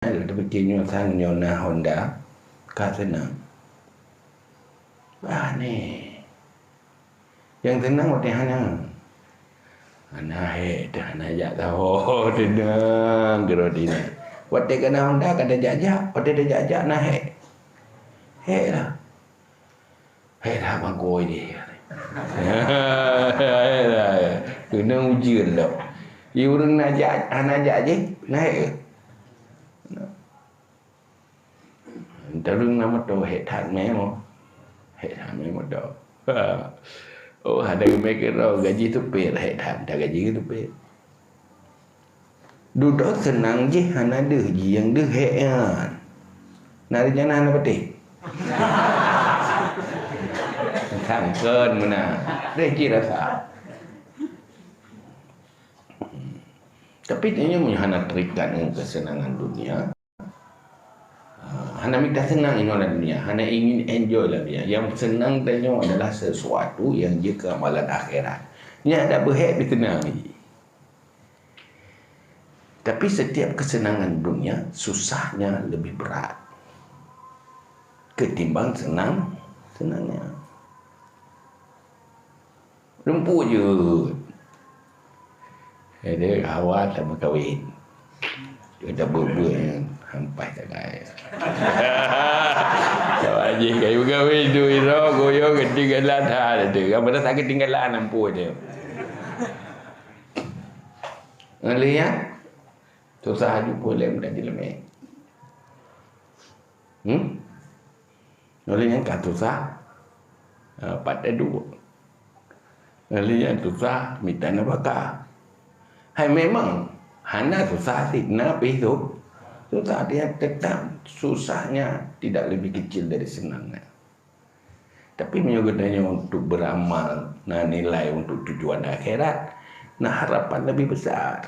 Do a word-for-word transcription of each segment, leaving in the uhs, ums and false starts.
Lôn tapike nyoe sang nyoe na Honda, ka seunang. Bah, neh. Nyang seunang watèe hana. Hana hék, hana jak saho, seunang keudroe nyan. Watèe ka na Honda, ka tajak-jak, watèe tajak-jak na hék. Hék lah. Hék that bangkôi jih. Hék that, ya. Keuneuk ujeuen lom. Di ureueng na jak, hana jak jih, na hék. Teureung na moto, hék that mé mo. Hék that mé moto. Oh, hana geumé keudroe, gaji supir, hék that, that gaji keu supir. Dudoe seunang jih hana deuh, jih nyang deuh hék nyan. Na rencana hana patéh. Sangkon meunan. Deh cit rasa. Tapi tanyoe meunyoe hana terikat ngon keuseunangan dunia, ah, hana mita seunang inoe lam dunia, hana ingin enjoy lam dunia. Nyang seunang tanyoe adalah sesuatu nyang jeuet keu amalan akhirat. Nyan dak beuhék beuseunang jih. Tapi setiap kesenangan dunia susahnya lebih berat ketimbang senang, senangnya. Lumpu jeuet. Jadi, awai tameukawen. Kita buet-buet nyan hampai sagai. Awai jih kayu meukawen tu, iro, goyo, ketinggalan, ha, tu. Kan pada sakét tinggalan, lumpu tu. Ngon lheueh nyan, susah aju puléh meunan jeuleumé. Hmm? Ngon lheueh nyan ka susah, eh, pat teuduek. Ngon lheueh nyan susah mita nafakah. Hai memang hana susah cit na pih su-, susah, dia tetap susahnya tidak lebih kecil dari senangnya. Tapi meunyoe geutanyoe untuk beramal na nilai untuk tujuan akhirat, na harapan lebih besar.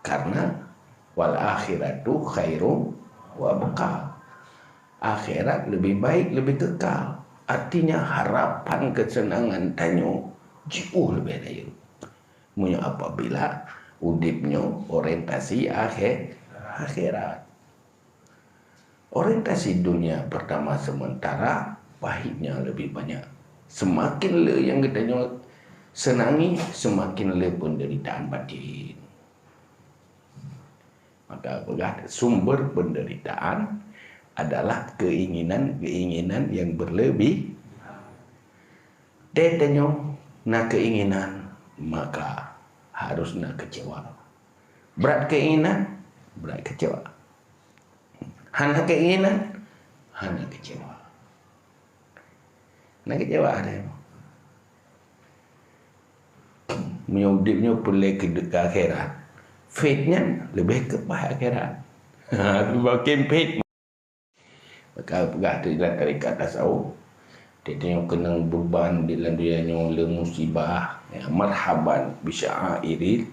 Karena wal akhiratu khairu wa abqa. Akhirat lebih baik, lebih kekal. Artinya harapan kesenangan tanyoe jiôh leubeh rayeuk. Meunyoe apabila udeb nyoe orientasi akhé-, akhirat. Orientasi dunia pertama sementara, pahitnya lebih banyak. Semakin le nyang geutanyoe senangi, semakin le penderitaan batin. Maka peugah sumber penderitaan adalah keinginan-keinginan yang berlebih. Tanyoe na keinginan, maka harus na kecewa. Brat keinginan, brat kecewa. Hana keinginan, hana kecewa. Hana kecewa deh. Meunyoe udeb nyoe peureulèe keu, keu akhirat, fit nyan leubeh keu paih akhirat. Seumaken fit. Maka peugah teuh dalam tarekat tasawuf, tiep-tiep nyoe keunong beuban di lam dunia nyoe le musibah, ya, marhaban bi sya'airi,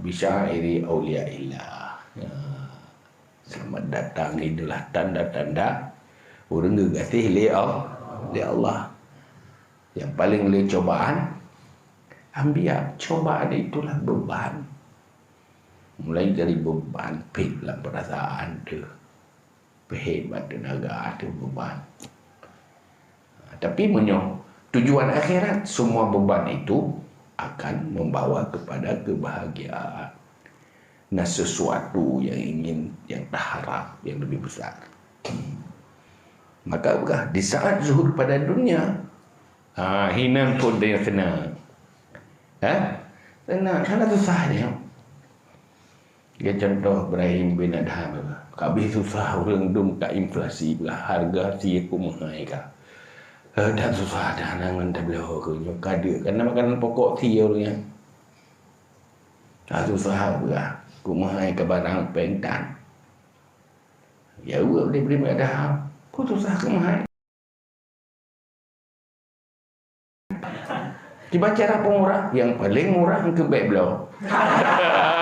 bi sya'airi auliyaillah. Ya. Selamat datang, itulah tanda-tanda ureueng geugaséh lé Al-, lé Allah. Yang paling le cobaan, anbiya, cobaan itulah beban. Mulai dari beban pih lam perasaan tu, pih bak tenaga tu beban. Tapi meunyoe tujuan akhirat, semua beban itu akan membawa kepada kebahagiaan. Nah, sesuatu yang ingin, yang taharap, yang lebih besar. Maka peugah, di saat zuhud pada dunia, ha, hinan pun dia senang. Ha? Senang, hana susah dia. Dia contoh Ibrahim bin Adham, ka abéh susah ureueng dum ka inflasi, peugah harga sie keu meuhai ka. Eh, dan susah dah nangan tabloe keu nyoe ka deuk, karena makanan pokok sie ureueng nyan. Ka susah peugah, keu meuhai ka barang péng tan. Ya, uweuek dibri meudah, keu susah keu meuhai. Kiban cara peumurah, nyang paleng murah engkeu bèk bloe.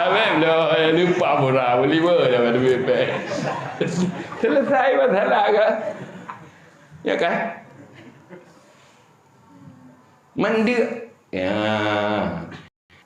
Bèk bloe, ya lupa murah, beli beu dapat duit bèk. Selesai masalah kan? Ya kan? Mandek. Ya.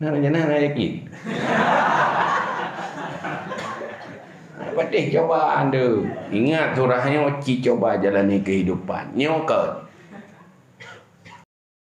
Nah, na, na yakin. Padahai cobaan tu. Ingat surah nyoe cit cuba jalani kehidupan. Nyoe kon.